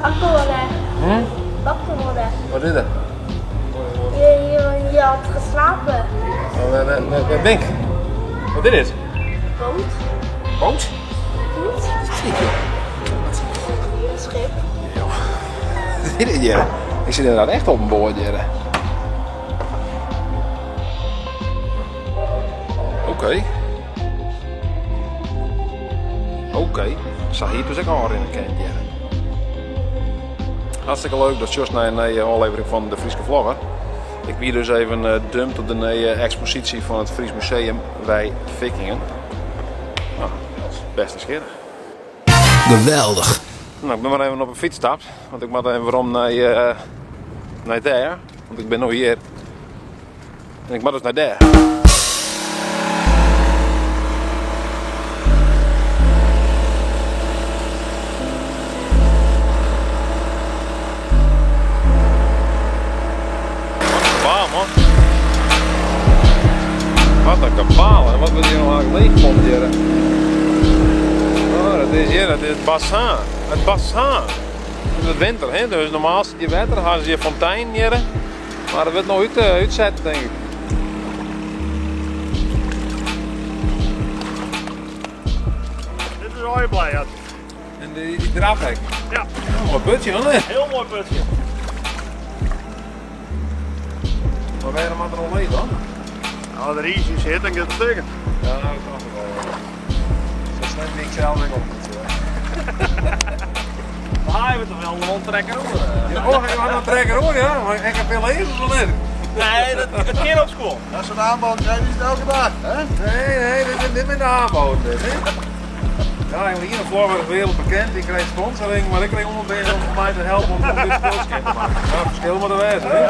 Wakker worden. Hm? Wakker worden. Wat is dat? Je, je, je had geslapen. Waar ben ik? Wat is dit? Boot. Boot? Boot. Een schip. Wat is dit, Jerre? Ik zit inderdaad echt op een boot, Jerre. Oké. Oké. Zag hier dus ik al in een kent, Jerre. Hartstikke leuk dat just naar een nieuwe aflevering van de Fryske Vlogger. Ik wie dus even dumpt op de nieuwe expositie van het Fries Museum Wij Vikingen. Nou, dat is best nieuwsgierig. Geweldig. Nou, ik ben maar even op een fiets gestapt, want ik moet even waarom naar daar, want ik ben nog hier. En ik moet dus naar daar. Wat een kabaal, man. Wat een kabaal, en wat wordt hier nog eigenlijk leeggepompt hier? Oh, dat is hier, dat is het bassin. Het bassin. Het is winter, hè? Dus normaal zit je water, gaan ze je fontein hier. Maar dat wordt nog uitzetten, denk ik. Dit is al je blij, ja. En die drafhek? Ja. Oh, mooi putje, hoor. Heel mooi putje. Maar waarom had er nog leeg dan? Nou, de riesje zit en gaat het stukken. Ja, dat snap ik wel. Zo slim ben ik zelf ook niet. Maar hij heeft toch wel een onttrekker hoor. Ja, oh, ik had een trekker hoor, ja. Maar ik heb veel lezers nog net. Nee, dat kan op school. Dat is een aanbod, krijg je het elke dag, hè? Nee, nee, dit is de aanbod. Dit, hè? Ja, hier in Florida is wereldbekend, die krijgt sponsoring, maar ik kreeg 100 om voor mij te helpen om dit speelschip te maken. Ja, verschil moet er wezen, hè?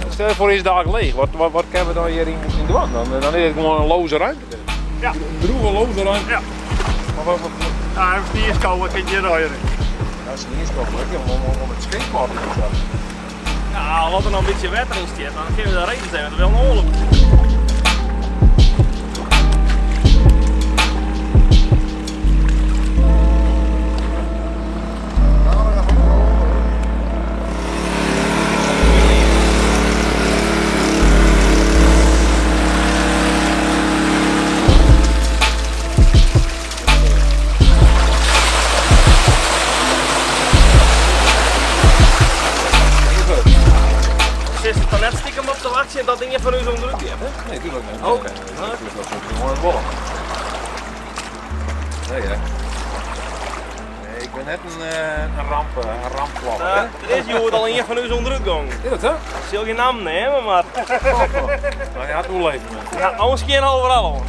Stel je voor, is daar leeg. Wat kunnen we dan hier in doen? Dan is het gewoon een loze ruimte. Ja. Een droeve loze ruimte. Ja. Maar wat? Ja, en die is koud, wat kun je hier in? Ja, als je niet eens koopt, om het skateboard te zetten. Ja, wat er nog een beetje water in zit, dan kunnen we daar reden zijn, want dat is wel een oorlog. Dat ding van u zo'n druk hebt, hè? Nee, tuurlijk niet. Oké. Nee, dat is nog zo'n gewoon een bollen. Nee, hè? Nee, ik ben net een rampklapper, hè? Er is joh al een van u zo'n druk gang. Is dat zo? Ik zal geen naam nemen, maar. Nou, je had hoe leven, man. Ja, anders geen overal, hoor.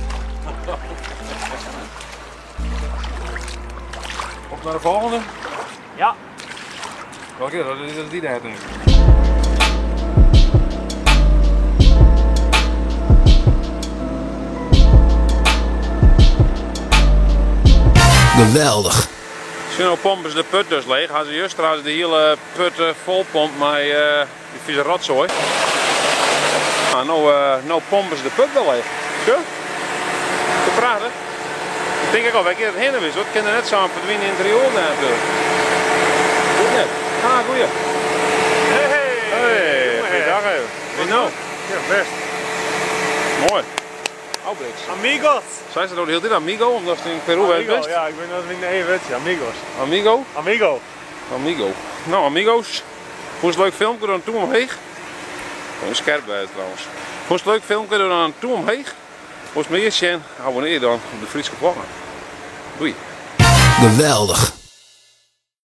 Op naar de volgende? Ja. Welke? Dat is die daar, denk ik. Geweldig. Zo pompen ze de put dus leeg. Gaan ze juist trouwens de hele put vol pompt met die vieze rotzooi. Nou, nou pompen ze de put wel leeg. Zo? Te praten. Ik denk ik al, wij keer het heen en weer. Het kan er net samen verdwijnen in het riool daar natuurlijk. Goed net. Ah, goeie. Hey, Hey, goeiedag even. Wie nou? Ja, best. Mooi. Albrechts. Amigos. Zijn ze nou de hele tijd amigo, omdat ze in Peru Amigo, werd best? Ja, ik ben dat in één wetje, amigos. Amigo? Amigo. Amigo. Nou, amigos. Vond je het leuk filmpje dan toe omheen? Oh, scherp bij het trouwens. Vond je het leuk filmpje dan toe omheen? Vond je meer zien? Abonneer je dan op de Fryske Vlogger. Doei. Geweldig.